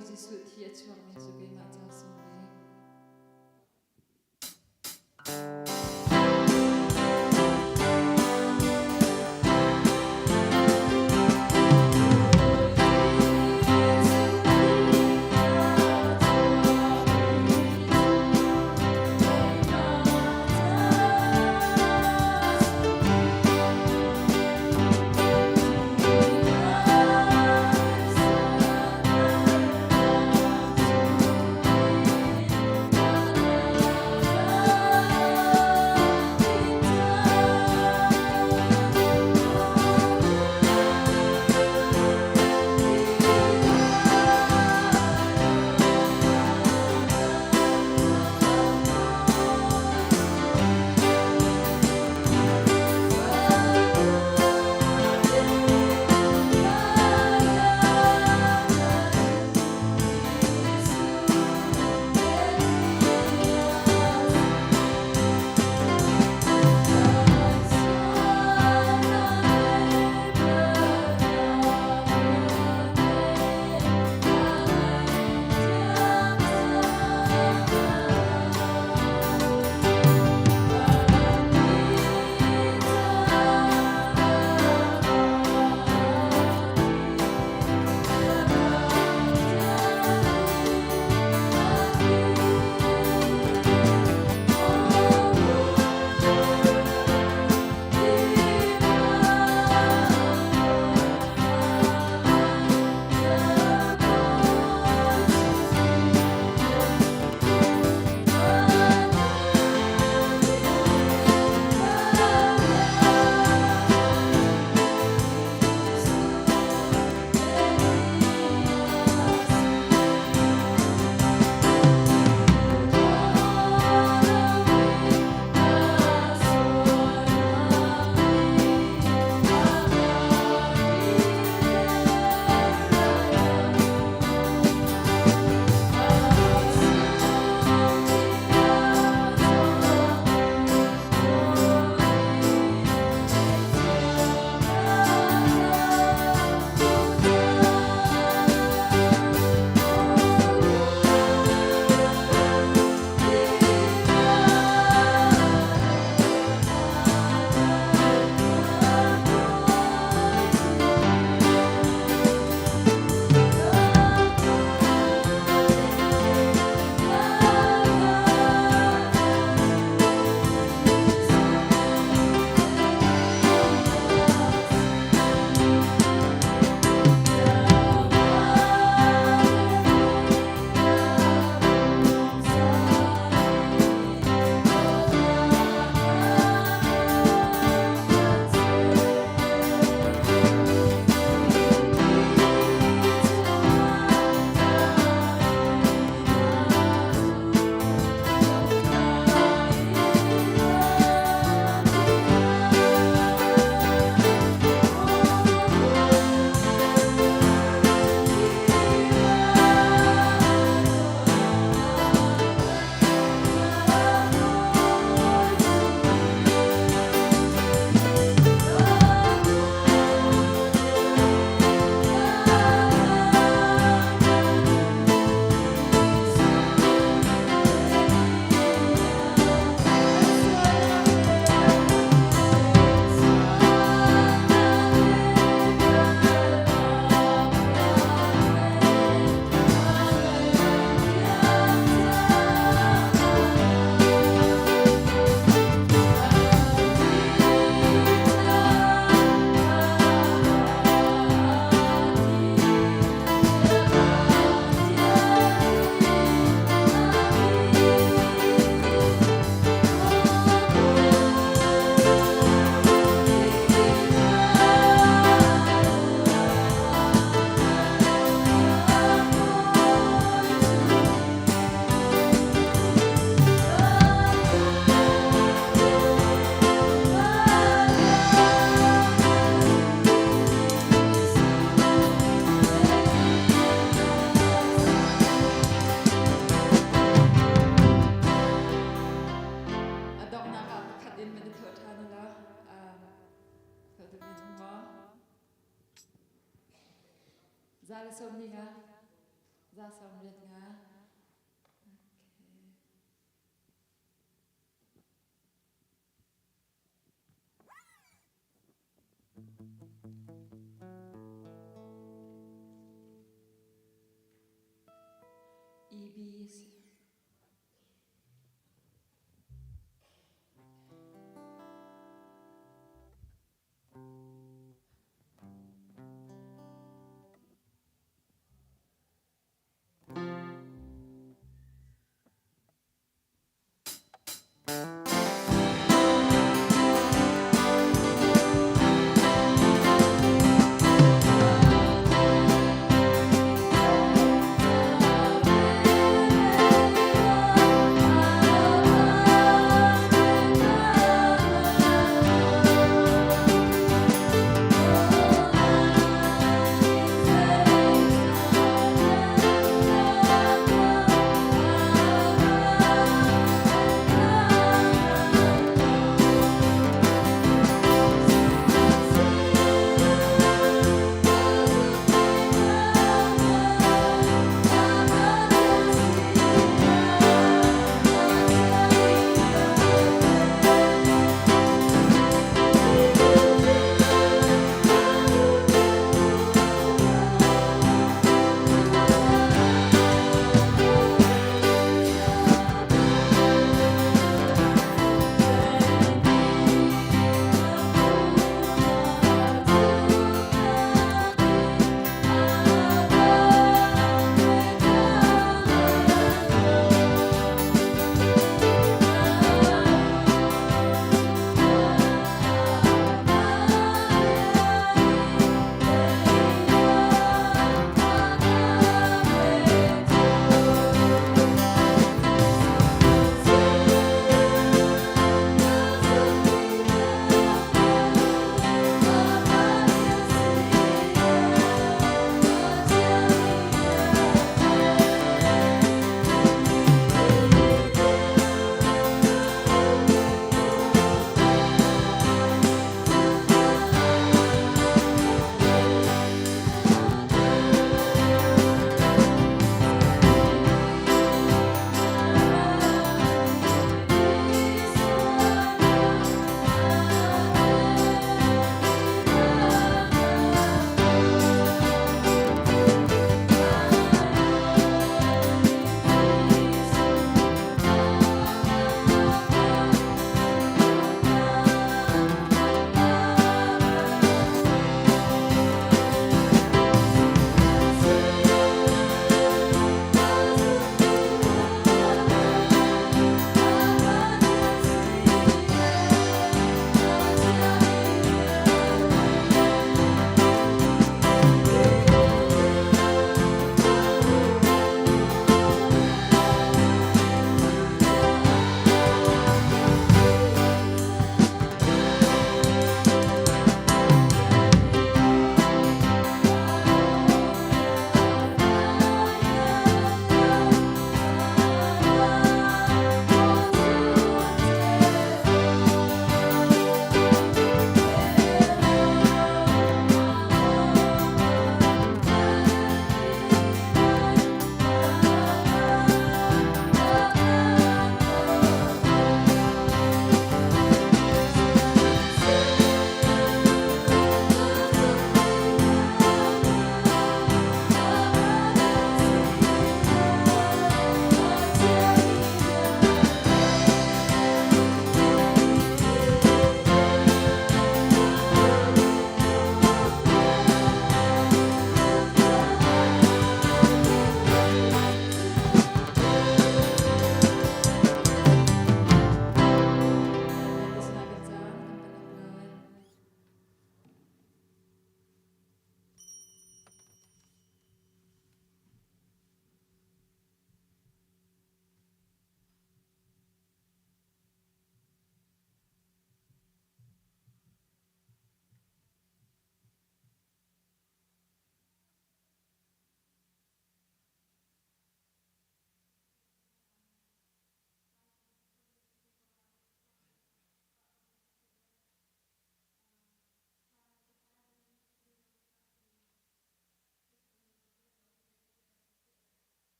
Bawi Jesuh thi a chuakmi cu keimah ca sung bik. A donghnak ah pakhat in van i thawh ṭhan u law thawh duhmi an um maw? Za le sawm ni nga. 185. Okay. EB si.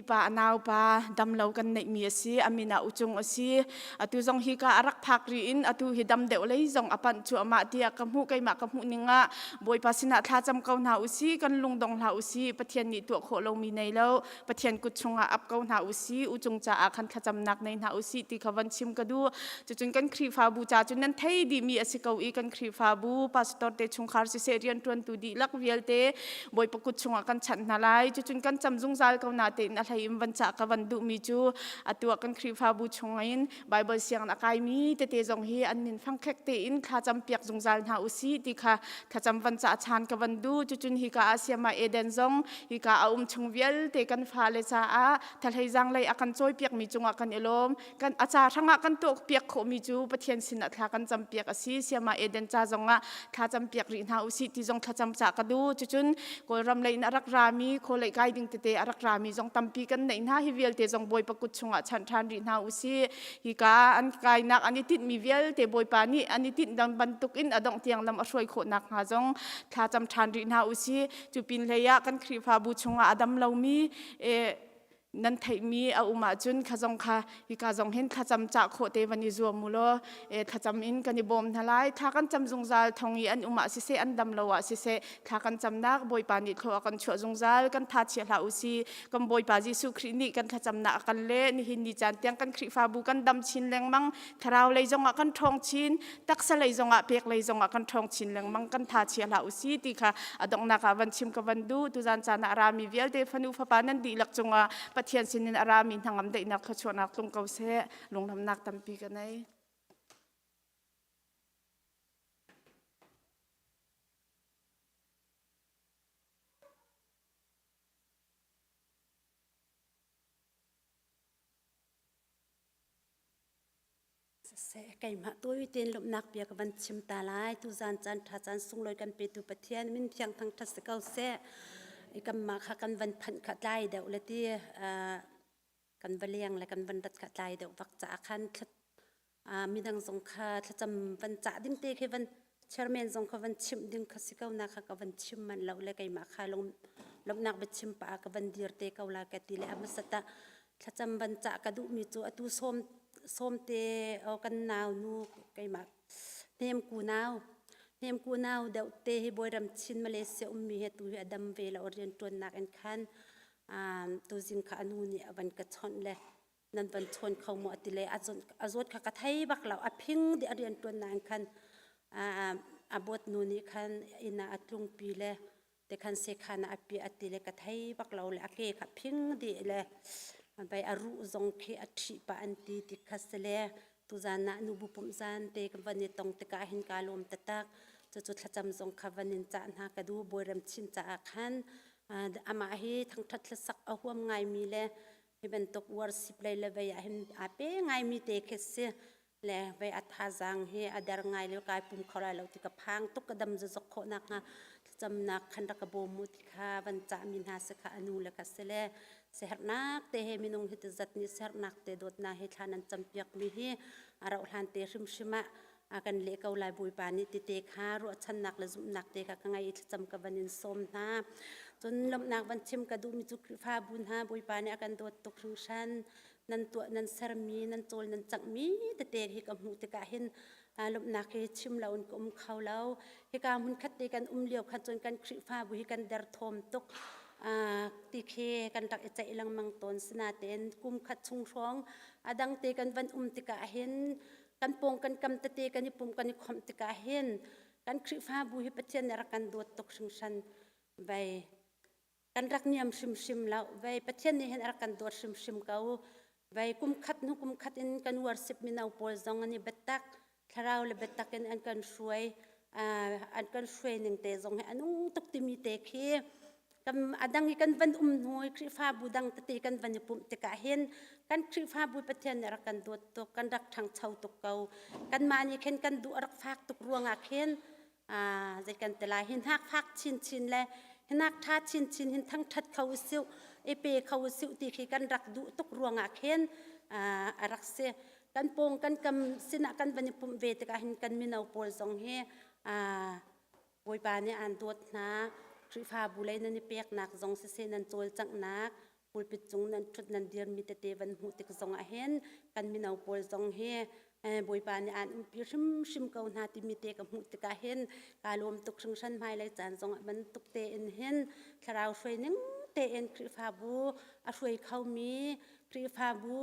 Pa a naupa damlo kan neihmi a si, a min ah Ucung a si. Atu zong hi ka a rak phak ri in atu hi dam deuh lei zong a panh cuahmah tiah ka hmuh keimah ka hmuh ning ah Bawipa sinah thlacam ko hna usih, kan lungdong hlah usih, Pathian nih tuah khawh lomi nei lo, Pathian kut chungah ap ko hna usih, Ucung caah khan thlacamnak nei hna usih ti kha van chim ka duh. Cucun kan Khrihfabu ca cu nan thei dihmi a si ko i kan Khrihfabu pastor te chungkhar siseh rianṭuantu dihlak vialte Bawipa kut chungah kan chanh hna lai. Cucun kan cam zungzal ko na tein a hlei in van cah ka van duhmi cu atu ah kan Khrihfabu chungin Bible sianginn a kaimi tete zong hi an min fangkhek tein thlacam piak zungzal hna usih ti kha thlacam van cah chan ka van duh. Cucun hika ah Siama Eden zong hika a um chung vialte kan fale caah thahlei zaanglei a kan cawipiakmi cungah kan i lawm. Kan a ca hrangah kan tuah piak khawhmi cu Pathian sinah thla kan cam piak a si. Siama Eden ca zongah thla cam piak rih hna usih ti zong thlacam cah ka duh. Cucun Kawlram lei in a rak rami, khualei kai ding tete a rak rami zong tampi kan neih hna. Hi vialte zong Bawipa kut chungah chanh ṭhan rih hna usih. Hika an kainak an i tinhmi vialte Bawipa nih an i tinh dang bantukin a dongh tiang lam a hruai khawh nakhnga zong thla cam ṭhan rih hna usih. Cu pin hlei ah kan Khrihfabu chungah a dam lomi nan theihmi a um ahcun kha zong kha hika zong hin thlacam cah khawh te van i zuam u law thlacam in kan i bawm hna lai. Thla kan cam zungzal thong i an um ah siseh an dam lo ah siseh thla kan camnak Bawipa nih thlua a kan chuah zungzal. Kan tha chia hlah u si. Kan Bawipa Jesuh Khrih nih kan thlacamnak a kan leh. Nihin ni caan tiang kan Khrihfabu kan dam chin lengmang. Thlarau lei zongah kan ṭhawng chin, taksa lei zongah pek lei zongah kan ṭhawng chin lengmang. Kan tha chia hlah u si ti kha a donghnak ah van chim ka van duh. Tuzan caan ah a rami vialte fanu fapa nan dihlak cungah Pathian sinin a rami hnangam daihnak thluachuahnak tlung ko seh. Lunglawmhnak tampi ka nei. Siseh, keimah tawi tein lawmhnak bia ka van chim ta lai. Tuzan caan ṭha caan sunglawi kan petu Pathian min thiang thangṭhat si ko seh. I kanmah kha kan van phanh kha tlai deuh le ti kan va leng le kan van rat kha tlai deuh vak caah khan midang zong kha thlacam van cah ding te khi van chairman zong kha van chimh ding kha si ko na kha ka van chim manh lo le keimah kha lung lawmhnak biachim pah ah ka van dir te ko la ka ti le a hmasat ah thlacam van cah ka duhmi cu atu sawm sawmte kan nau nu keimah hnem ku nau hnem ku nau deuh te hi Bawiram Chin Malaysia ummi he tu hi a dam ve lo rian ṭuannak in khan tuzing kha anu nih a van ka chawnh le nan van chawn kho maw ati le a zawt kha ka thei bak lo a phing dih a rian ṭuan nain khan a bawt nu nih khan inn ah a tlungpi le te khan sekhan ah a piah ati le ka thei bak lo le a ke kha phing dih le bai a ruh zong khi a ṭhih pah an ti ti kha si le tuzan ah nubu pumh zan te kan van i tong tikah hin kaa lawm taktak cucu thlacam zong kha van in cah hna ka duh Bawiram chin caah khan amah hi thangṭhat hlasak a huam ngaimi le hi bantuk worship lei le vei ah hin aa pe ngaimi te khi si le vei a thazaang hi a der ngai le kai pum kho lai lo ti ka phang tuk ka dam zazok khawh nak hnga thlacamnak khan rak ka bawm mu ti kha van cah mi hna si kha anu le ka si le siherhnak te he minung hi ti zat nih siherhnak te dawtnak he thla nan campiak mi hi a rauh hlan te hrimhrim ah a kan leh ko lai Bawipa nih tete kha ruahchannak le zumhnak te kha ka ngei i thlacam ka van in sawm hna. Cun lawmhnak van chim ka duhmi cu Khrihfabu hna Bawipa nih a kan dawt tuk hringhran. Nan tuah nan sermi nan cawl nan canghmi tete hi ka hmuh tikah hin lawmhnak hi chim lo in ka um kho lo. Hika hmun khat te kan um lio khan cun kan Khrihfabu hi kan derthawm tuk. Ti khi kan rak i ceih lengmang tawn sinain kum khat chung hrawng a dang te kan van um tikah hin kan pawng kan kam tete kan i pum kan i khomh tikah hin kan Khrihfabu hi Pathian nih rak kan dawt tuk hringhran vei kan rak niam hrimhrim lo vei Pathian nih hin a rak kan dawt hrimhrim ko vei kum khat hnu kum khat in kan worship mino pawl zong an i biatak thlarau le biatak in an kan hruai an kan hruai ning te zong hi a nung tuk timi te khi kan a dang i kan van um hnu i Khrihfabu dang tete kan van i pumh tikah hin kan Khrihfabu Pathian nih a rak kan dawt tuk kan rak ṭhangcho tuk ko kanmah nih khin kan duh a rak fak tuk ruangah khin zei kan ti lai hin hnak fak chinchin le hinak ṭha chinchin hin thangṭhat kho usih i pe kho usih ti khi kan rak duh tuk ruangah khin a rak si kan pawng kan kam sinah kan van i pumh ve tikah hin kan mino pawl zong hi Bawipa nih aan dawt hna. Khrihfabu lei nan i peknak zong siseh nan cawlcanghnak. Pulpit cung nan ṭhut nan dirmi tete van hmuh tik zongah hin kan mino pawl zong hi Bawipa nih aan umpi hrimhrim ko hna timi te ka hmuh tikah hin kaa lawm tuk hringhran. Hmailei caan zongah bantuk tein hin thlarau hruai ning tein Khrihfabu a hruai khomi, Khrihfabu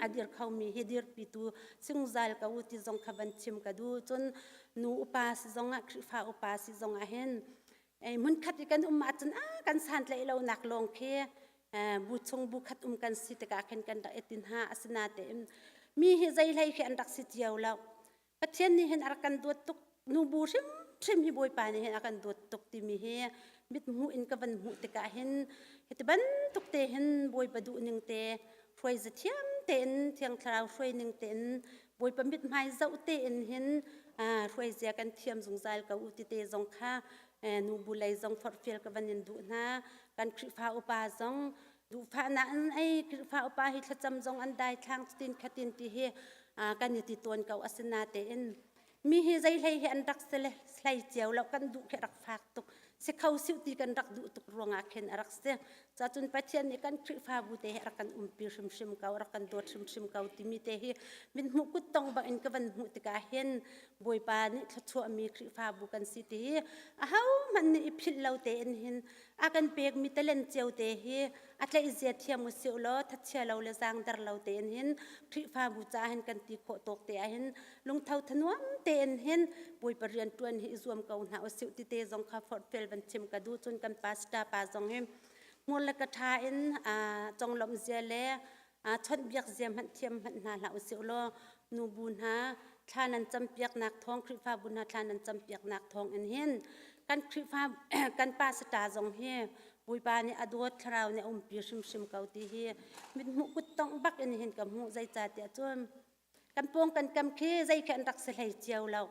a dir khomi hi dirpitu singzal ko u ti zong kha van chim ka duh. Cun nu upa si zongah, Khrihfa upa si zongah hin hmunkhat i kan um ahcun a kan santlaih lonak lawng khi bu chung bu khat um kan si tikah khin kan rak i tin ha. Asinain mi hi zei hlei khi an rak si cio lo. Pathian nih hin a rak kan dawt tuk, nu bu hrimhrim hi Bawipa nih hin a kan dawt tuk timi hi mithmuh in ka van hmuh tikah hin hiti bantuk te hin Bawipa duh ning te hruai za thiam tein, Thiang Thlarau hruai ning tein, Bawipa mithmai zoh tein hin hruai zia kan thiam zungzal ko u ti te zong kha nu bu lei zong forhfial ka van in duh hna. Kan Khrihfa upa zong duhfahnak in ei Khrihfa upa hi thlacam zong an dai thlang cutin khatin ti hi kan i ti tawn ko. Asinatein mi hi zei hlei hi an rak si le hlei cio lo, kan duh khi rak fak tuk si kho siu ti kan rak duh tuk ruangah khin a rak si. Cacun Pathian nih kan Khrihfabu te hi rak kan umpi hrimhrim ko, rak kan dawt hrimhrim ko timi te hi min hmuh kut tong bang in ka van hmuh tikah hin Bawipa nih thluachuahmi Khrihfabu kan si ti hi aho hmanh nih i philh lo tein hin a kan pekmi talent cio te hi a tlaih zia thiam u sih law thachia lo le zaangder lo tein hin Khrihfabu caah hin kan ti khawh tawk te ah hin lungtho thanuam tein hin Bawipa rian ṭuan hi i zuam ko hna usih ti te zong kha forhfial van chim ka duh. Cun kan pastor pa zong hi hmur le ka ṭha in conglawmh zia le chawnhbiak zia hmanh thiam hmanh hna hlah usih law nubu hna thla nan campiaknak thawng, Khrihfabu hna thla nan campiaknak thawng in hin kan Khrihfa kan pastor zong hi Bawipa nih a dawt, thlarau nih a umpi hrimhrim ko ti hi mithmuh kuttongh bak in hin ka hmuh. Zeicahtiah cun kan pawng kan kam khi zei khi an rak si hlei cio lo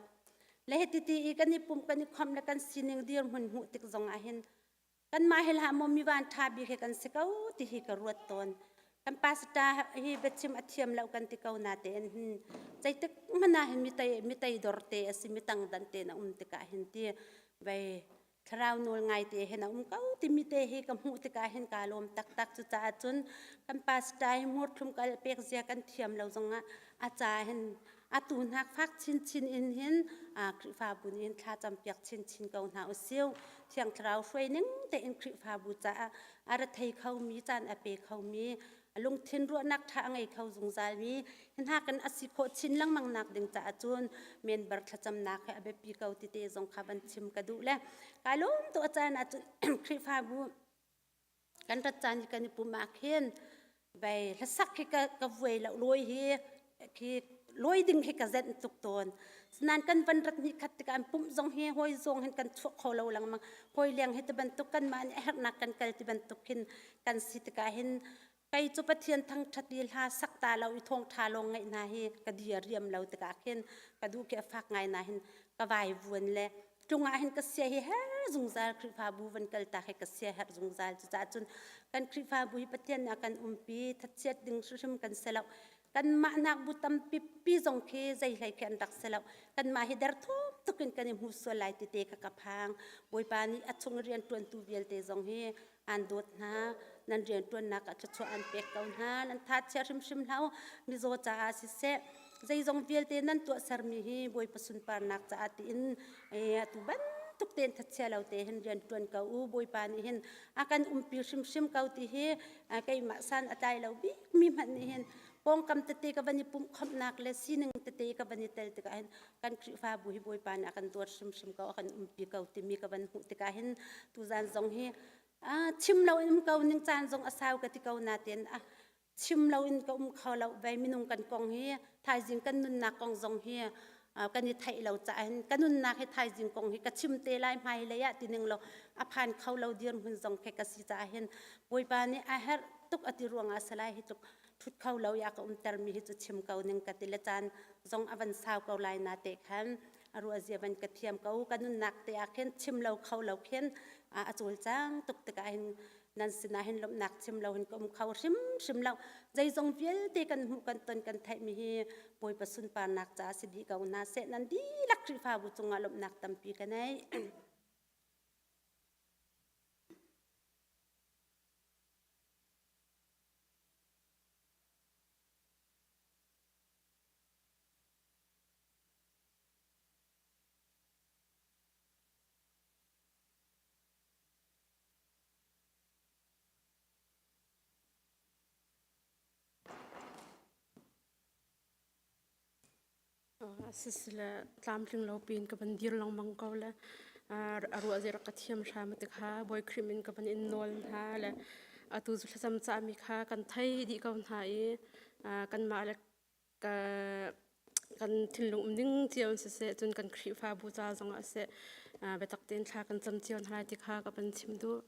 le hiti ti i kan i pumh kan i khomh le kan sining dirhmun hmuh tik zong ah hin kanmah hi hlah maw mi van ṭha bik hi kan si ko ti hi ka ruat tawn. Kan pastor hi biachim a thiam lo kan ti ko na tein hin zeitik hmanh ah hin mi tei dor te a si, mi tangdan te na um tikah hin ti vei thlarau nawl ngai te hin a um ko timi te hi ka hmuh tikah hin kaa lawm taktak. Cucaah cun kan pastor hi hmurthlum kal pek zia kan thiam lo zongah a ca hin atu hnak fak chinchin in hin Khrihfabu nih hin thla campiak chinchin ko hna usih. Thiang Thlarau hruai ning tein Khrihfabu caah a ra thei khomi, caan a pe khomi, lungthin ruahnak ṭha a ngei kho zungzalmi hna kan a si khawh chin lengmang nak ding caah cun member thlacamnak he a biapi ko ti te zong kha van chim ka duh le kai lawm tu. A caan ah cun Khrihfabu kan rat caan hi kan i pum ah khin vei hlasak hi ka vuai lo, lawi hi khi lawi ding hi ka zenh tuk tawn. Sinan kan van rat ni khat tikah an pumh zong hi hawi zong hin kan chuak kho lo lengmang, hawi leng hi ti bantuk kanmah nih a herhnak kan kal ti bantuk hin kan si tikah hin kei cu Pathian thangṭhat i hla sak ta lo i thawngṭha lawng ngaih hna hi ka dir riam lo tikah khin ka duh khi a fak ngai na hin ka vai vuan le tlung ah hin ka sia hi her zungzal. Khrihfabu van kal tak hi ka sia her zungzal. Cucaah cun kan Khrihfabu hi Pathian nih a kan umpi, thachiat ding hrimhrim kan si lo. Kanmah nak bu tampi pi zong khi zei hlei khi an rak si lo. Kanmah hi derthawm tuk in kan i hmu sual lai ti te kha ka phang. Bawipa nih a chung rian ṭuantu vialte zong hi aan dawt hna, nan rian ṭuannak ah thluachuah an pek ko hna. Nan tha chia hrimhrim hlah u. Mizaw caah siseh, zeizong vialte nan tuahsermi hi Bawipa sunparnak caah tiin atu bantuk tein thachia lo te hin rian ṭuan ko u. Bawipa nih hin a kan umpi hrimhrim ko ti hi keimah san a tlai lo bikmi hmanh nih hin pawngkam tete ka van i pumh khawmhnak le sining tete ka van i tel tikah hin kan Khrihfabu hi Bawipa nih a kan dawt hrimhrim ko, a kan umpi ko timi ka van hmuh tikah hin tuzan zong hi chim lo in um ko ning caan zong a sau ka ti ko nain a chim lo in ka um kho lo. Vei minung kan kong hi thaizing kan nunnak kong zong hi kan i theih lo caah hin ka nunnak hi thaizing kong hi ka chim te lai hmai lei ah ti ning lo a phan kho lo dirhmun zong khi ka si caah hin Bawipa nih a herh tuk a ti ruangah salai hi tluk thut kho lo ya ka umter mi hi cu chim ko ning ka ti le caan zong a van sau ko lai na te khan a ruah zia van ka thiam ko. Ka nunnak te ah khin chim lo kho lo khin a cawlcang tuk tikah hin nan sinah hin lawmhnak chim lo hin ka um kho hrimhrim lo. Zeizong vialte kan hmuh, kan ton, kan theihmi hi Bawipa sunparnak caah si dih ko hna seh. Nan dihlak Khrihfabu cungah lawmhnak tampi ka nei. Sisile tlamtling lo piin ka van dir lengmang ko le a ruah zia rak ka thiam hram ti kha Bawi Khrih min ka van in nawl hna le atu cu thlacam cahmi kha kan thei dih ko hna i kanmah le kan thinlung um ding cio in siseh cun kan Khrihfabu ca zongah seh biatak tein thla kan cam cio hna lai ti kha ka van chim duh.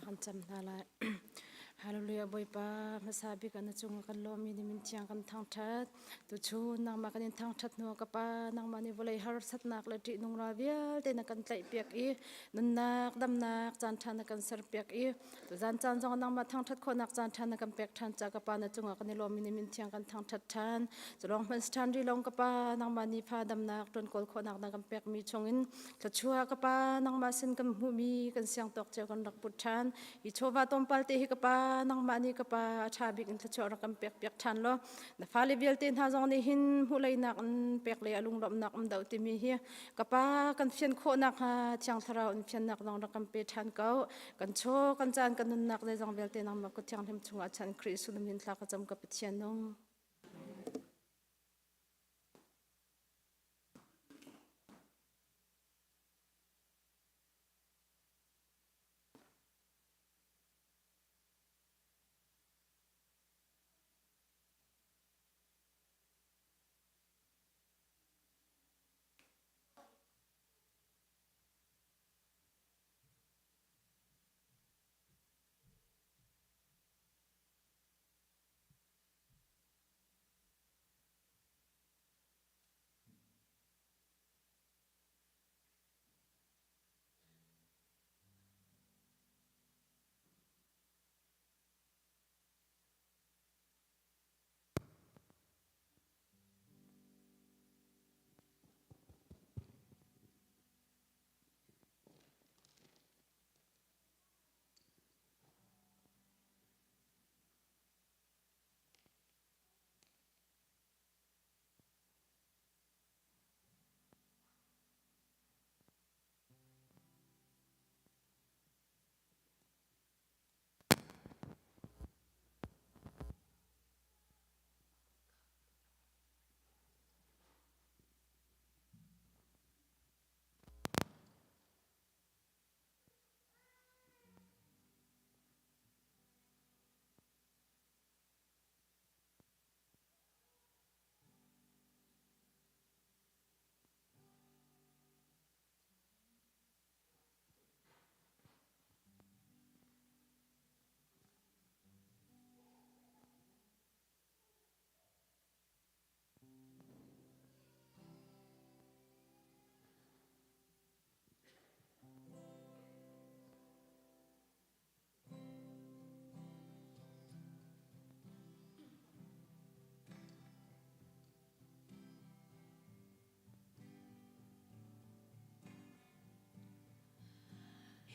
kan cam hna lai. Hallelujah Bawipa hmasa bik ah na cung ah kan lawm i na min thiang kan thangṭhat. Tuchun nangmah kan in thangṭhat hnu ah ka Pa nangmah nih vawlei harsatnak le ṭihnung ral vialte na kan tlaihpiak i nunnak damnak caanṭha na kan serpiak i tuzan caan zong ah nangmah thangṭhat khawhnak caanṭha na kan pek ṭhan caah ka Pa na cungah kan i lawm i na min thiang kan thangṭhat ṭhan. Culawng hmanh si ṭhan rih lo ka Pa nangmah nih fa damnak ṭuan kawl khawhnak na kan pekmi chungin thluachuah ka Pa nangmah sin kan hmuhmi kan siang tawk cio kan rak put ṭhan. Hi chawva tlawmpal te hi ka Pa nangmah nih ka Pa a ṭha bik in thluachuah rak kan pek piak ṭhan law na fale vialte hna zong nih hin hmuhleinak in pek le a lunglawmhnak um deuh timi hi ka pa kan fian khawhnak hnga thiang thlarau in fiannak zong rak kan pe ṭhan ko kan chaw kan caan kan nunnak zeizong vialte nangmah kut thianghlim chungah chan Khrih Jesuh min thla ka cam ka Pathian nung.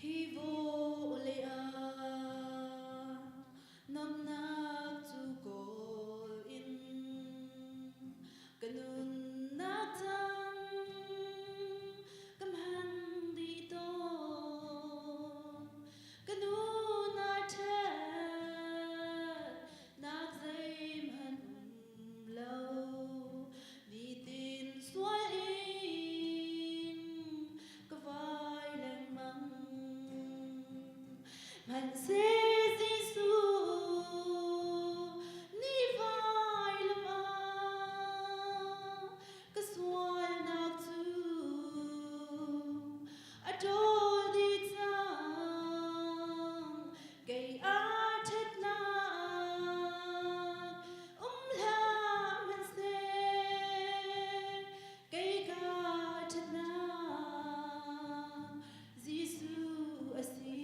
Hi vawlei ah nuamhnak cu kawl in ka nunnak cang ka hmang dih tawn. Ka nun ai ṭhen nak zeihmanh um lo. Nitin sual in ka vai lengmang. Hmanhseh Jesuh nih vailam ah ka sualnak cu a ṭawl dih cang. Kei aa ṭhatnak um hlah hmanhseh kei ka ṭhatnak Jesuh a si.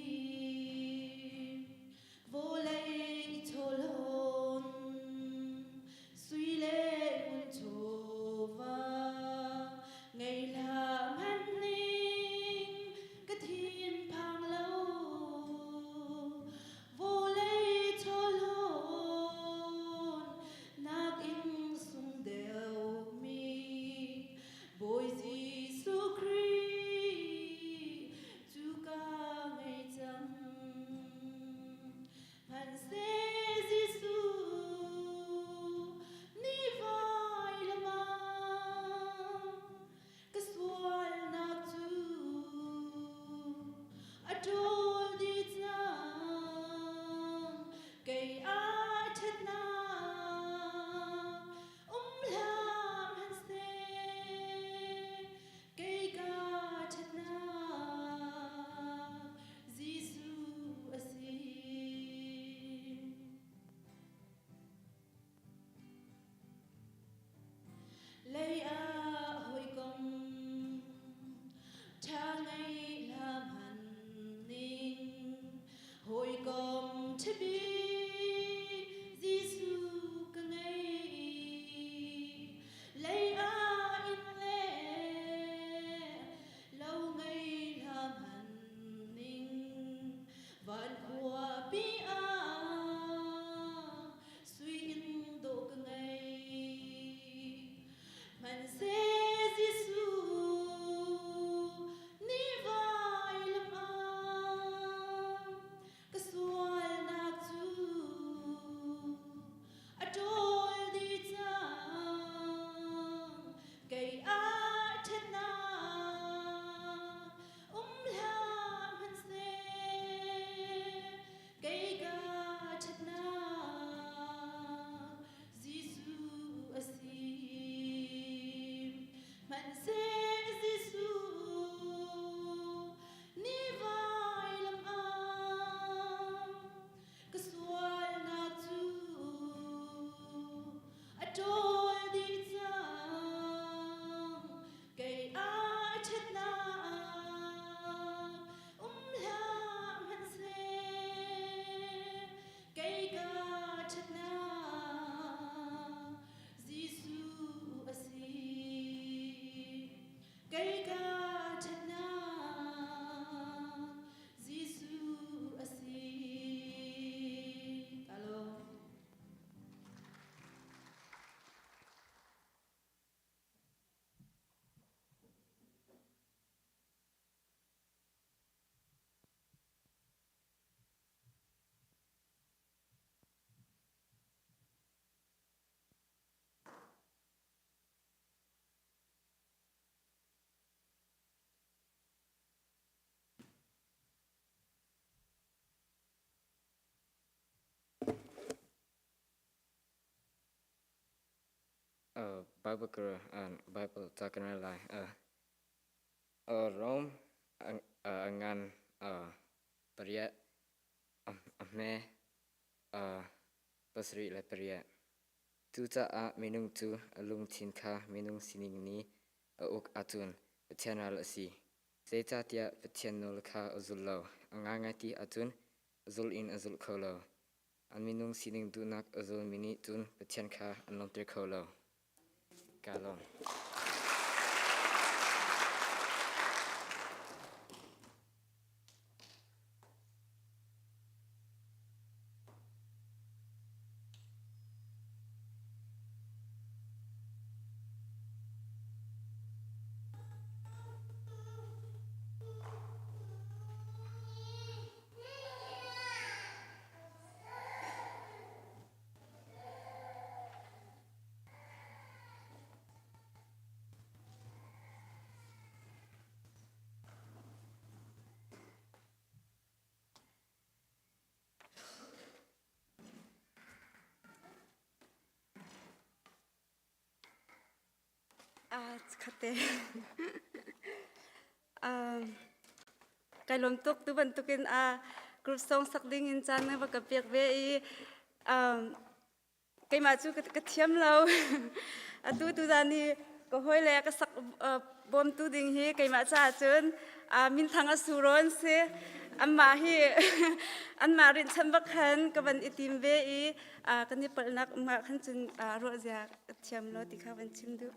Bible ka Bible ca kan rel lai. Rome a ngan pariat a hme 78. Cucaah minung cu a lungthin kha minung sining nih a uk ahcun Pathian ral a si. Zeicahtiah Pathian nawl kha a zul lo. A ngaingai ti ahcun a zul in a zul kho lo. An minung sining duhnak a zulmi nih cun Pathian kha an lawmter kho lo. Kaa lawm. Khate. Kai lawm tuk tu bantukin a group song sak ding in caan na va ka pek ve i keimah cu ka thiam lo. Atu tu zan hi ka hawi le ka sak bawmtu ding hi keimah caah cun minthang a surawn si. Anmah hi anmah rinhchan bak khan ka van i tim ve i kan i palhnak mah khan cun ruah zia ka thiam lo ti kha van chim duh.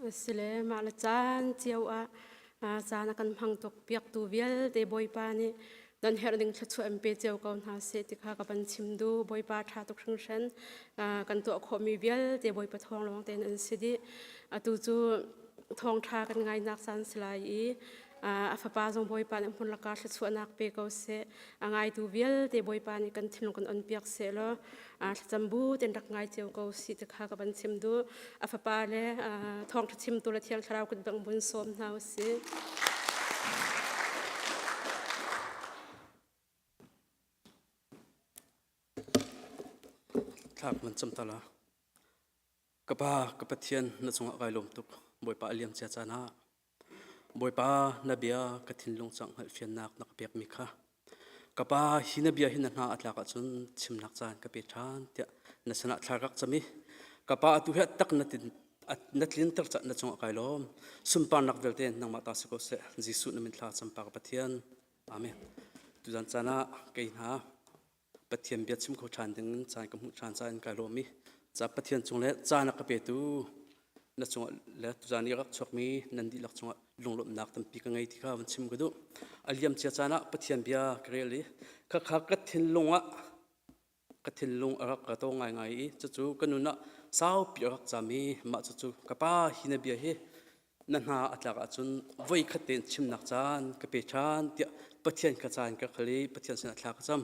Asile mah le caan cio ah caan a kan hmang tuk piaktu vialte Bawipa nih nan herh ding thluachuah in pe cio ko hna seh ti kha ka van chim duh. Bawipa ṭha tuk hringhran kan tuah khawhmi vialte Bawipa thawng lawng tein an si dih. Atu cu thawngṭha kan ngainak caan si lai i a fapa zong Bawipa nih hmun laka thluachuahnak pe ko seh. A ngaitu vialte Bawipa nih kan thinlung kan on piak seh law thlacam bu ten rak ngai cio ko si ti kha ka van chim duh. A fapa le thawngṭha chimtu le Thiang Thlarau kut bang bun sawm hna u sih. Thlak man cam tala. Ka pa, ka Pathian na cungah kai lawm tuk. Bawipa a liam cia caan ah Bawipa, na bia ka thinlung cang hngalhfiannak na ka pekmi kha ka pa hi na bia hi na hna a tlak ahcun chimnak caan ka pe ṭhan tiah na sinah thla rak cam i ka pa atu hi tak na tin na tlinter cah na cungah kai lawm sunparnak vialte nangmah ta si ko seh Jesuh na min thla cam pa ka Pathian amen tuzan caan ah kei hna Pathian bia chim kho ṭhan ding in caan ka hmuh ṭhan caah in kai lawm i ca Pathian cung le caan a ka petu na cungah le tuzaan i rak chuakmi nan dihlak cungah lunglawmhnak tampi ka ngei ti kha van chim ka duh. A liam cia caan ah Pathian bia ka rel i khakha ka thinlung ah ka thinlung a rak ka to ngaingai i cucu ka nun ah saupi a rak cam i mah cucu ka pa hi na bia hi na hna a tlak ahcun voi khat tein chimnak caan ka pe ṭhan tiah Pathian kha caan ka khal i Pathian sinah thla ka cam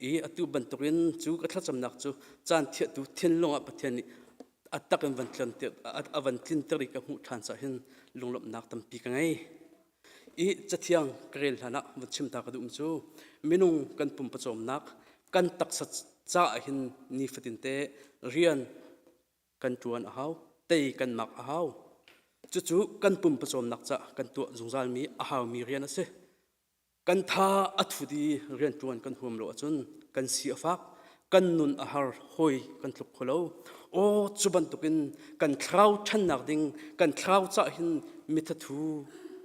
i atu bantukin cu ka thlacamnak cu caan thiahtu thinlung ah Pathian nih a tak in van a van tlinter i ka hmuh ṭhan caah hin lunglawmhnak tampi ka ngei. I cathiang ka rel hlan ah van chim ta ka duhmi cu minung kan pum pawcawmnak kan taksa caah hin nifatinte rian kan ṭuan a hau, tei kan mak a hau. Cucu kan pum pawcawmnak caah kan tuah zungzalmi a haumi rian a si. Kan tha a thut i rianṭuan kan huam lo ahcun kan si a fak, kan nun a har, hawi kan tluk kho lo. Aw cu bantukin kan thlarau ṭhannak ding, kan thlarau cah hin mithathu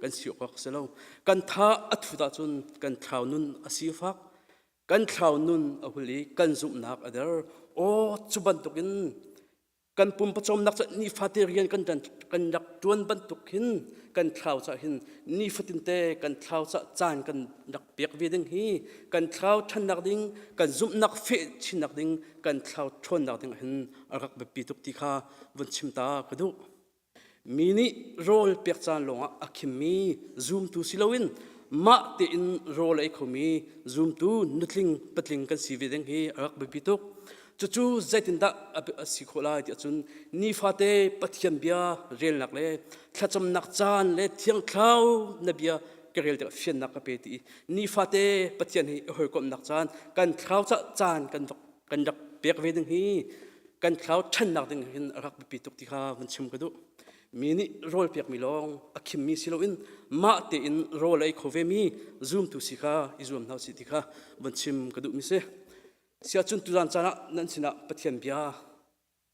kan si awk a si lo. Kan tha a thut ahcun kan thlarau nun a si a fak, kan thlarau nun a hul i kan zumhnak a der aw cu bantukin kan pum pawcawmnak cu nifate rian kan kan rak ṭuan bantuk hin kan thlarau cah hin nifatinte kan thlarau cah caan kan rak pek ve ding hi kan thlarau ṭhannak ding kan zumhnak feh chinnak ding kan thlarau ṭhawnnak ding hin a rak biapi tuk ti kha vun chim ta ka duh. Mi nih rawl pek caan lawngah a khimmi zumtu si loin mah tein rawl a ei khomi zumtu nutling patling kan si ve ding hi a rak biapi tuk. Cucu zeitindah a si khawh lai ti ahcun nifate Pathian bia relnak le thlacamnak caan le Thiang Thlarau na bia ka rel tikah fiannak ka pe ti i nifate Pathian he i hawikomhnak caan kan thlarau caan kan kan rak pek ve ding hi kan thlarau ṭhannak ding hin a rak biapi tuk ti kha vun chim ka duh. Mi nih rawl pekmi lawng a khimmi si loin mah tein rawl ei kho vemi zumtu si kha i zuam hna usih ti kha vun chim ka duhmi si. Siahcun tuzan caan ah nan sinah Pathian bia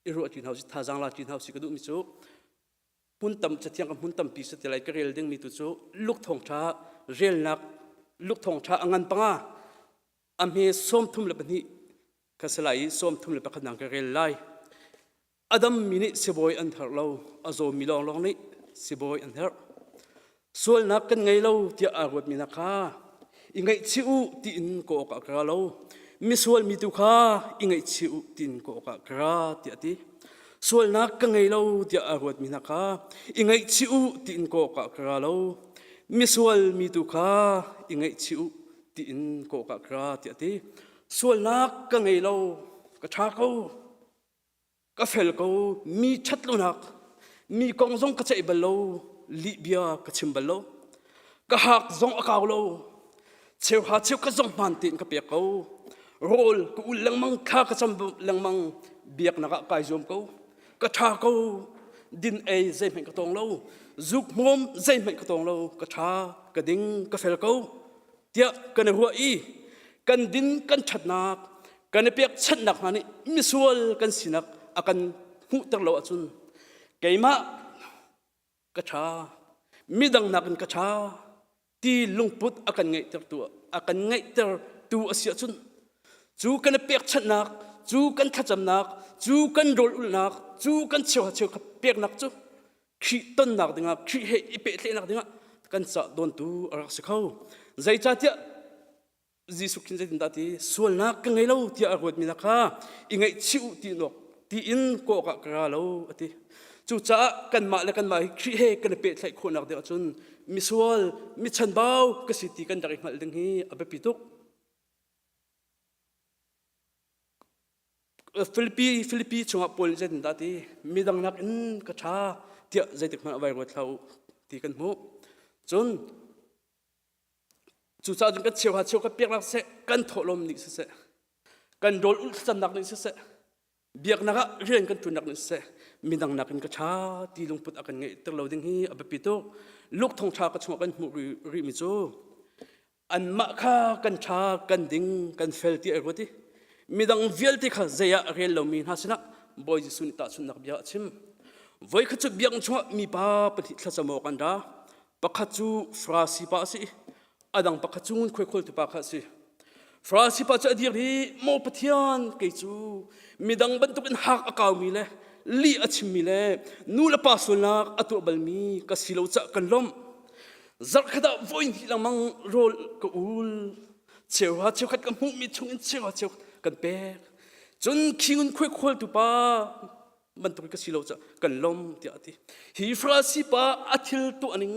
i ruah ṭi hna usih, thazaang la ṭi hna usih ka duhmi cu hmun tam cathiang ka hmun tampi si ti lai ka rel dingmi tu cu Luke thawngṭha relnak Luke thawngṭha a ngan panga a hme 32 ka si lai i 31 nang ka rel lai. A dammi nih sibawi an herh lo, a zawmi lawnglawng nih sibawi an herh. Sualnak kan ngei lo tiah aa ruatmi hna kha i ngaihchih u tiin ka awk ah ka ra lo. Misual mi tu kha i ngaihchih u tiin ka awk ah ka ra tiah a ti. Sualnak ka ngei lo tiah aa ruatmi hna kha i ngaihchih u tiin ka awk ah ka ra lo. Misual mi tu kha i ngaihchih u tiin ka awk ah ka ra tiah a ti. Sualnak ka ngei lo, ka ṭha ko, ka fel ko, mi ṭhat lonak, mi kong zong ka ceih bal lo, lih bia ka chim bal lo, ka hak zong a kau lo, cheuhra cheukhat zong hmaan tein ka pek ko, rawl ka ul lengmang, thla ka cam lengmang, biaknak ah kai zuam ko, ka ṭha ko, din ei zeihmanh ka tawng lo, zuk hmawm zeihmanh ka tawng lo, ka ṭha, ka ding, ka fel ko, tiah kan i ruah i kan din kan ṭhatnak kan i pekchanhnak hna nih misual kan sinak a kan hmuhter lo ahcun keimah ka ṭha midang nakin ka ṭha ti lungput a kan ngeihtertu a kan ngeihtertu a si ahcun cu kan i pekchanhnak cu kan thlacamnak cu kan rawl ulhnak cu kan cheuha cheu peknak cu. Khrih tonnak dingah Khrih he i pehtlaihnak dingah kan cah dawntu a rak si kho. Zeicahtiah Jesuh khin zeitindah ti sualnak ka ngei lo tiah a ruatmi hna kha i ngaihchih u ti nawk tiin kawk ah ka ra lo a ti. Cucaah kanmah le kanmah hi Khrih he kan i pehtlaih khawhnak ding ahcun misual, mi chanbau ka si ti kan rak i hngalh ding hi a biapi tuk. Filipi Filipi chungah Paul nih zeitindah ti midang nakin ka ṭha tiah zeitik hmanh a vai ruat hlah u ti kan hmuh. Cun Cucaah cun kan cheuha cheu kan peknak siseh, kan thawhlawm nih siseh, kan rawl ulh thlacamnak nih siseh, biaknak ah rian kan ṭuannak nih siseh, midang nakin ka ṭha ti lungput a kan ngeihter lo ding hi a biapi tuk. Luke thawngṭha ka chungah kan hmuh rihmi cu anmah kha kan ṭha, kan ding, kan fel ti ai ruat i midang vialte kha zei ah a rel lomi hna sinah Bawi Jesuh nih tahchunhnak bia a chim. Voikhat cu biakinn chungah mipa pahnih thlacam awk an ra. Pakhat cu Farasi pa a si i a dang pakhat cu ngunkhuai khawltu pa kha a si. Farasi pa cu a dir i maw Pathian kei cu midang bantukin hak a kaumi le lih a chimmi le nu le pa sualnak a tuah balmi ka si lo caah kan lawmh. Zarhkhat ah voi hnih lengmang rawl ka ul. Cheuha cheukhat ka hmuhmi chungin cheuha cheukhat kan pek. Cun khi ngunkhuai khawltu pa bantuk ka si lo caah kan lom tiah a ti. Hi Farasi pa a thil tuah ning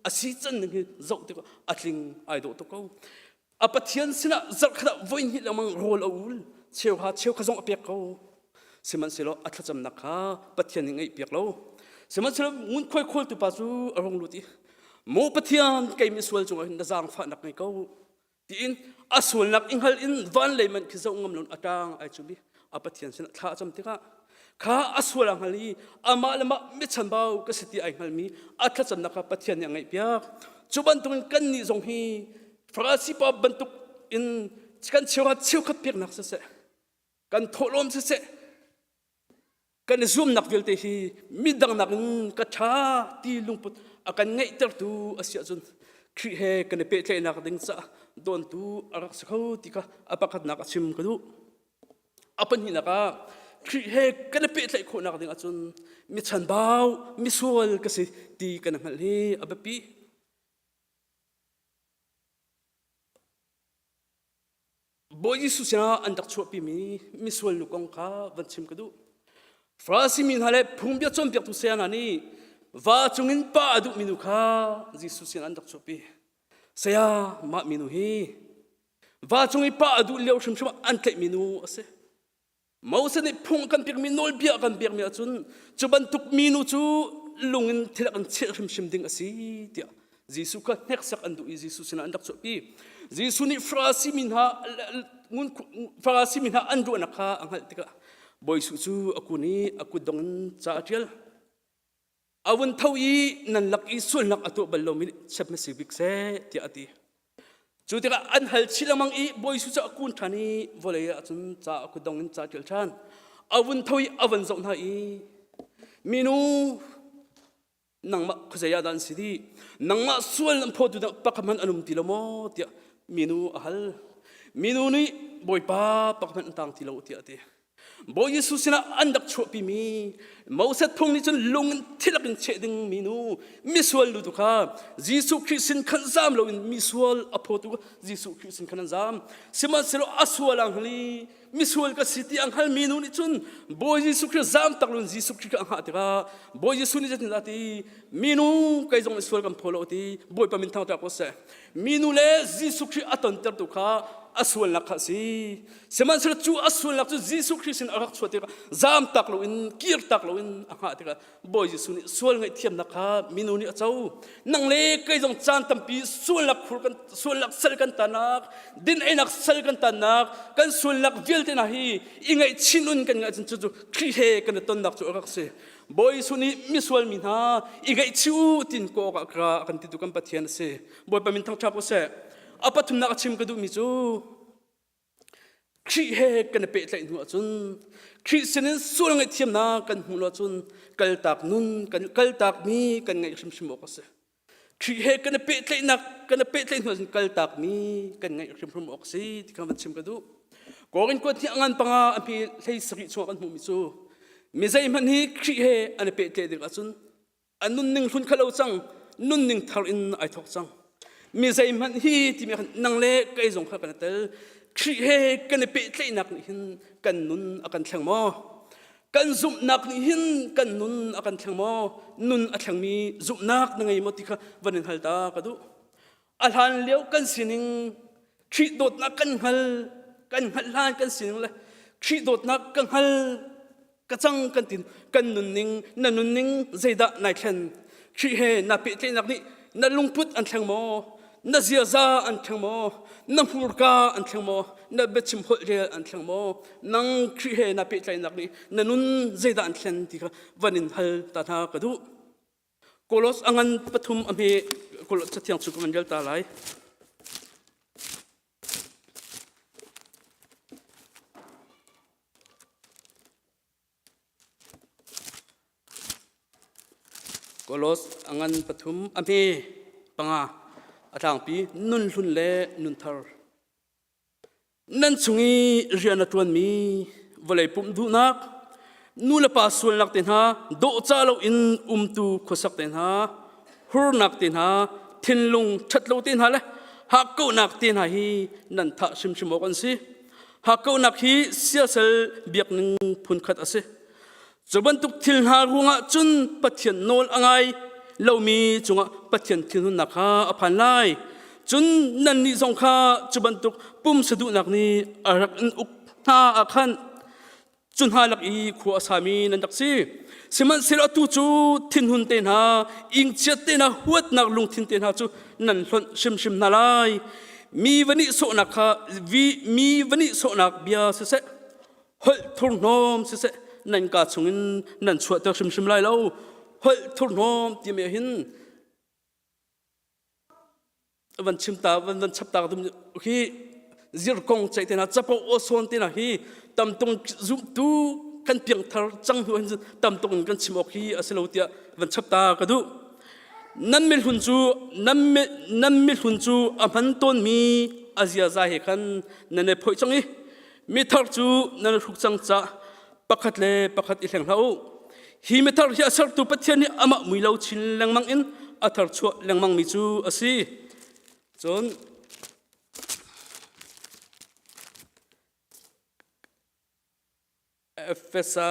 a si can ning hi zoh tikah a tling ai dawh tuk ko. A Pathian sinah zarhkhat ah voi hnih lengmang rawl a ul, cheuha cheukha zong a pek ko. Sihmanhsehlaw a thlacamnak kha Pathian nih ngaih piak lo. Sihmanhsehlaw ngunkhuai khawltu pa cu a rung lut i Maw Pathian kei misual cungah hin na zaangfahnak ngei ko tiin a sualnak i hngal in van lei man khi zoh ngam loin a ṭang ai cum i a Pathian sinah thla a cam tikah kha a sual a hngal i amah le mah michanbau ka si ti ai hngalmi a thlacamnak kha Pathian nih a ngaihpiak. Cu bantukin kannih zong hi Farasi pa bantuk in kan cheuhrat cheukhat peknak siseh kan thawhlawm siseh kan i zuamnak vialte hi midang nakin ka ṭha ti lungput a kan ngeihtertu a si ahcun Khrih he kan i pehtlaihnak ding caah dawntu a rak si kho ti kha a pakhatnak a chim ka duh. A pahnihnak ah Khrih he kan i pehtlaih khawhnak ding ahcun mi chanbau, misual ka si ti kan hngalh hi a biapi. Bawi Jesuh sinah an rak chuahpimi misual nu kong kha van chim ka duh. Farasi mi hna le phungbia cawnpiaktu saya hna nih va cungin pa a duhmi nu kha Jesuh sinah an rak chuahpi. Saya, mah minu hi va cung i pa a duh lio hrimhrim ah an tlaihmi nu a si. Moses nih phung kan pekmi nawlbia kan pekmi ahcun cu bantuk minu cu lung in thil an cheh hrimhrim ding a si tiah Jesuh kha hneksak an duh i Jesuh sinah an rak chuahpi. Jesuh nih Farasi mi hna Farasi mi hna an ruahnak kha a hngalh tikah Bawi Jesuh cu a kun i a kutdong in ca a ṭial. A vun tho i nan lak i sualnak a tuah bal lomi nih chiat hmasa bik seh tiah a ti. Cu tikah an hal chih lengmang i Bawi Jesuh cu a kun ṭhan i vawlei ah cun ca a kutdong in ca a ṭial ṭhan. A vun tho i a van zoh hna i minu nangmah khuazei ah dah an si dih nangmah sual an phawtu dang pakhat hmanh an um ti lo maw tiah minu a hal. Minu nih Bawipa pakhat hmanh an tang ti lo tiah a ti. Bawi Jesuh sinah an rak chuahpimi Moses phung nih cun lung in thilak in cheh ding minu misual lu tu kha Jesuh Khrih sin khan zaam loin misual a phawtu Jesuh Khrih sin khan an zaam. Sihmanhsehlaw a sual ang hngal i misual ka si ti ang hngal mi nu nih cun Bawi Jesuh Khrih zaam tak loin Jesuh Khrih kha a hngah tikah Bawi Jesuh nih zeitindah a ti minu kei zong misual kan phaw lo ti Bawipa min thangṭhat ko seh. Minu le Jesuh Khrih a tontertu kha a sualnak kha a si. Sihmanhsehlaw cu a sualnak cu Jesuh Khrih sin a rak chuah tikah zaamtak loin kirtak loin a hngah tikah Bawi Jesuh nih sual ngaihthiamnak kha minu nih a co. Nang le kei zong caan tampi sualnak khur kan sualnak sal kan tannak, din einak sal kan tannak, kan sualnak vialte hna hi i ngaihchin un kan ngaih cun cu Khrih he kan i tonnak cu a rak si. Bawi Jesuh nih misual mi hna i ngaihchih u tin ko awkah kra a kan titu kan Pathian a si. Bawipa min thangṭhat u seh. A pathumnak a chim ka duhmi cu Khrih he kan i pehtlaih hnu ahcun Khrih sinin sual ngaihthiamnak kan hmuh lo ahcun kaltak nun kan kaltakmi kan ngaih hrimhrim awk a si. Khrih he kan i pehtlaihnak kan i pehtlaih hnu ahcun kaltakmi kan ngaih hrimhrim awk a si ti kha van chim ka duh. Korin kuat hi a ngan panga a hme hlei sarih chungah kan hmuhmi cu mi zeihmanh hi Khrih he an i pehtlaih ding ahcun. A nunning hlun kha lo cang, nunning thar in ai thawk cang. Mi zeihmanh hi timi khan nang le kei zong kha kan i tel. Khrih he kan i pehtlaihnak nih hin kan nun a kan thleng maw? Kan zumhnak nih hin kan nun a kan thleng maw? Nun a thlengmi zumhnak na ngei maw ti kha van in hal ta ka duh. A hlan lio kan sining Khrih dawtnak kan hngal kan hngalh hlan kan sining le Khrih dawtnak ka hngal ka cang kan tin kan nunning na nunning zeidah nai thlen Khrih he na pehtlaihnak nih na lungput an thleng maw na ziaza an thleng maw na hmurka an thleng maw na biachim holh rel an thleng maw nang Khrih he na pehtlaihnak nih na nun zeidah an thlen ti kha van in hal ta hna ka duh Kolos a ngan pathum a hme Kolos cathiang cu ka van rel ta lai. Kolos a ngan pathum a hme panga a tlangpi nun hlun le nun thar. Nan chung i rian a ṭuanmi vawlei pumh duhnak, nu le pa sualnak te hna, dawhcah loin umtu khuasak te hna, hurnak te hna, thinlung ṭhatlo te hna le hakkauhnak te hna hi nan thah hrimhrim awk an si. Hakkauhnak hi siasal biakning phunkhat a si. Cu bantuk thil hna ruangah cun Pathian nawl a ngai lomi cungah Pathian thinhunnak kha a phan lai. Cun nannih zong kha cu bantuk pumsa duhnak nih a rak in uk hna ah khan cu hna lak i khua a sami nan rak si. Sihmanhsehlaw atu cu thinhun te hna, ingchiat te hna, huatnak lungthin te hna cu nan hlonh hrimhrim hna lai. Mi va nihsawhnak kha mi va nihsawhnak bia siseh, holh thurhnawm siseh nan ka chungin nan chuahter hrimhrim lai lo holh thurhnawm timi hin van chim ta van van chap ta dum hi zir kong chei te na chapo o son te na hi tamtung zumtu kan piang thar cang hnu hin tamtung in kan chim ok hi asilo tiah van chap ta ka du nan mi hlun cu nan mi nan mi hlun cu a hman tawn mi a ziaza he khan nan i phoih cang i Mithar cu nan hruk cang cah pakhat le pakhat i hleng hlah u. Hi mithar hi a sertu Pathian nih amah mui lo chin lengmang in a tharchuah lengmangmi cu a si. Cun Efesa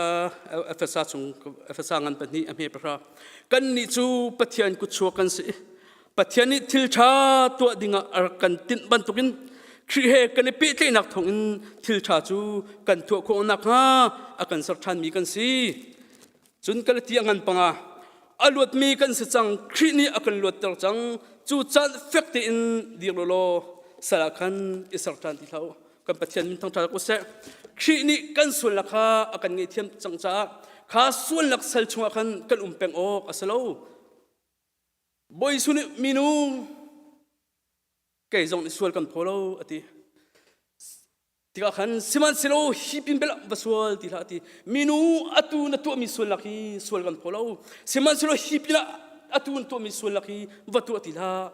Efesa chung Efesa ngan pahnih a hme pahra. Kannih cu Pathian kutchuak kan si. Pathian nih thil ṭha tuah dingah a rak kan tinh bantukin Khrih he kan i pehtlaihnak thawngin thil ṭha cu kan tuah khawh nakhnga a kan ser ṭhanmi kan si. Cun Galati a ngan panga a luatmi kan si cang Khrih nih a kan luatter cang cu caan fek tein dir law sal ah khan i ser ṭhan ti hlah u. Kan Pathian min thangṭhat u seh. Khrih nih kan sualnak kha a kan ngaihthiam cang caah kha sualnak sal chungah khan kan um peng awk a si lo. Bawi Jesuh nih minu kei zong nih sual kan phaw lo a ti. Tikah khan sihmanhsehlaw hi pin bel va sual ti hlah a ti. Minu atu na tuahmi sualnak hi sual kan phaw lo. Sihmanhsehlaw hi pinah atu na tuahmi sualnak hi va tuah ti hlah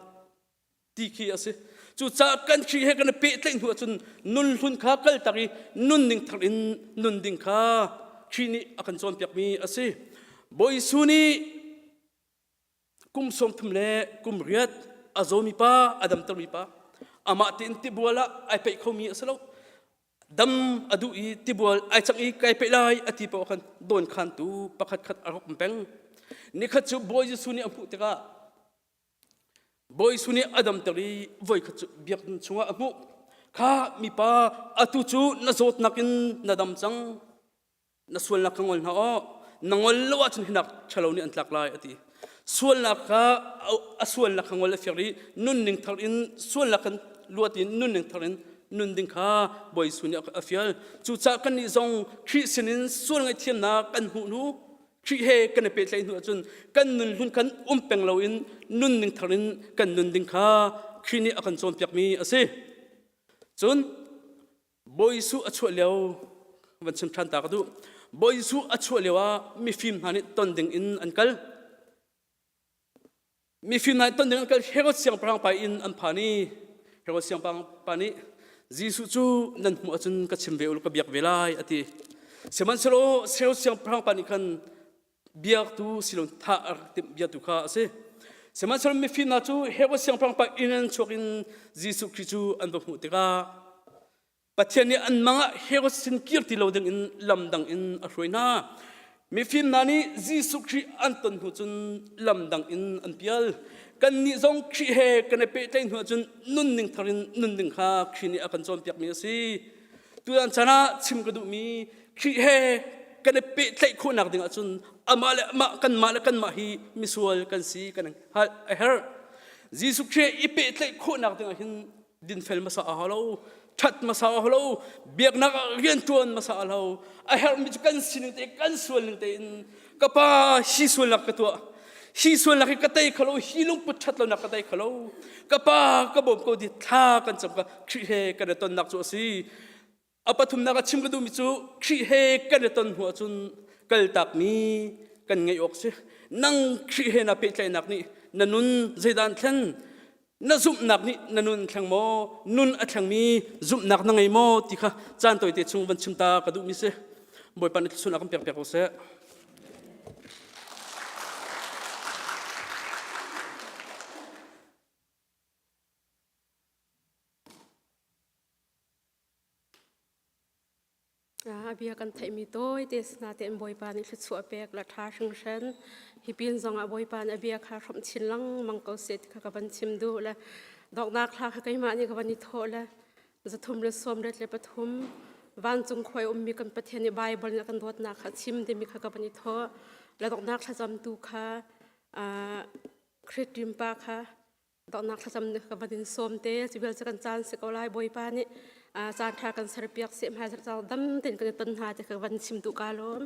ti khi a si. Cucaah kan Khrih he kan i pehtlaih hnu ahcun nun hlun kha kaltak i nunning thar in nun ding kha Khrih nih a kan cawnpiakmi a si. Bawi Jesuh nih kum 30 le kum riat a zawmi pa a damtermi pa amah tein tibual ah ai peih khomi a si lo dam a duh i tibual ai cang i kai peih lai a ti paoh khan dawn khantu pakhat khat a rak um peng nikhat cu Bawi Jesuh nih a hmuh tikah Bawi Jesuh nih a damter i voikhat cu biakinn chungah a hmuh kha mipa atu cu na zawtnak in na dam cang na sualnak kha ngol hna aw na ngol lo ahcun hinak ṭhalo nih an tlak lai a ti sualnak kha a sualnak kha ngol a fir i nunning thar in sualnak kan luat in nunning thar in nun ding kha Bawi Jesuh nih a fial cucaah kannih zong Khrih sinin sual ngaihthiamnak kan hmuh hnu Khrih he kan i pehtlaih hnu ahcun kan nun hlun kan um peng loin nunning thar in kan nun ding kha Khrih nih a kan cawnpiakmi a si cun Bawi Jesuh a chuah lio van chim ṭhan ta ka duh. Bawi Jesuh a chuah lio ah mifim hna nih ton ding in an kal. Mifim hna nih ton ding an kal Herod siangpahrang pa inn an phan i Herod siangpahrang pa nih Jesuh cu nan hmuh ahcun ka chim ve u ka biak ve lai a ti. Sihmanhsehlaw Herod siangpahrang pa nih khan. Biaktu silon thah a rak timh biatu kha a si. Sihmanhsehlaw mifim hna cu Herod siangpahrang pa inn an chuak in Jesuh Khrih cu an va hmuh tikah Pathian nih an mang ah Herod sin kir ti lo ding in lam dang in a hruai hna. Mifim hna nih Jesuh Khrih an ton hnu cun lam dang in an pial. Kannih zong Khrih he kan i pehtlaih hnu ahcun nunning thar in nunning kha Khrih nih a kan cawnpiakmi a si. Tutan chan ah chim ka duhmi Khrih he kan i pehtlaih khawhnak ding ahcun amah le amah kanmah le kanmah hi misual kan si kan hngalh a herh. Jesuh Khrih i pehtlaih khawhnak ding ah hin dinfel hmasa a hau lo ṭhat hmasa a hau lo biaknak ah rianṭuan hmasa a lo a herhmi cu kan sining te kan sual ning tein ka pa hi sualnak ka tuah hi sualnak hi ka tei kho lo hi lungput ṭhat lonak ka tei kho lo ka pa ka bawm ko di thla kan cam ka Khrih he kan i tonnak cu a si A pathumnak a chim ka duhmi cu Khrih he kan i ton hnu ahcun kaltakmi kan ngeih awk si. Nang Khrih he na pehtlaihnak nih na nun zeidah an thlen? Na zumhnak nih na nun thleng maw? Nun a thlengmi zumhnak na ngei maw? Ti kha caan tawite chung van chim ta ka duhmi si. Bawipa nih thluachuah kan pek piak ko seh. A bia kan theihmi tawite sinatein Bawipa nih thluachuah pek le ṭha hringhran. Hi pin zongah Bawipa nih a bia kha hrawmh chin lengmang ko seh ti kha ka van chim duh le donghnak hla kha keimah nih ka van i thawh le 373 vancung khua i ummi kan Pathian nih Baibal nih a kan dawtnak kha chim timi kha ka van i thawh le donghnak thlacamtu kha Khrih pa kha Donghnak thlacam ka van in sawm te cu vial cu kan caan si ko lai Bawipa nih caan ṭha kan serpiak seh hmaizarh caan dam tein kan i ton hna ti ka van chim duh ka lawm.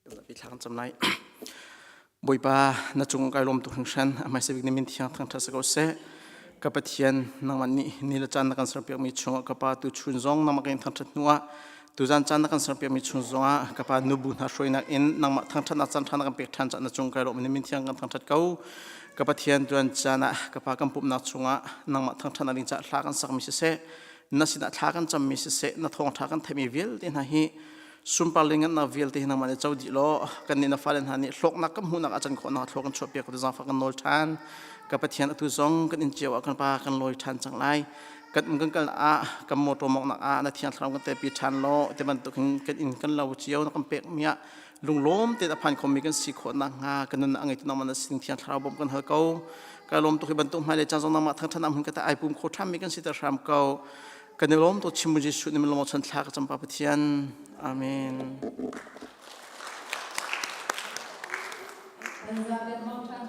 Thla kan cam lai. Bawipa na cung kai lawm tuk hringhran a hmaisa bik na min thiang thangṭhat si ko seh. Ka Pathian nangmah nih ni le caan na kan serpiakmi chungah ka Pa tu chun zong nangmah kan thangṭhat hnuah tuzan caan na kan serpiakmi chung zongah ka Pa nubu hna hruainak in nangmah thangṭhatnak caan ṭha na kan pek ṭhan caah na cung kai lawm na min thiang kan thangṭhat ko. Ka Pathian tuan caan ah ka Pa kan pumhnak chungah nangmah thangṭhatnak ding caah hla kan sakmi siseh na sinah thla kan cammi siseh na thawngṭha kan theihmi vialte hna hi sunpar le ngannak vialte hi nangmah nih co dih law kan nih na fale hna nih hlawknak kan hmuhnak a can khawhnak thlua kan chuahpiak ko zaangfah kan nawl ṭhan. Ka Pathian, atu zong kan inn cio ah kan pa kan lawi ṭhan cang lai. Kan um kan kal ah, kan motor mawknak ah na thiang thlarau kan telpi ṭhan law ti bantuk hin kan inn kan lo cio na kan pek mi ah lunglawm tein a phan khomi kan si khawh nakhnga kan nunnak a ngeitu nangmah na sining thiang thlarau bawmh kan hal ko. Ka lawm tuk hi bantuk hmailei caan zong nangmah thangṭhat hmun ka ta ai pum kho ṭhanmi kan si ter hram ko. Kan i lawm tuk chim Jesuh nih min lawm chan thla ka cam pa Pathian. Amen. Kan zapi mong ṭhan.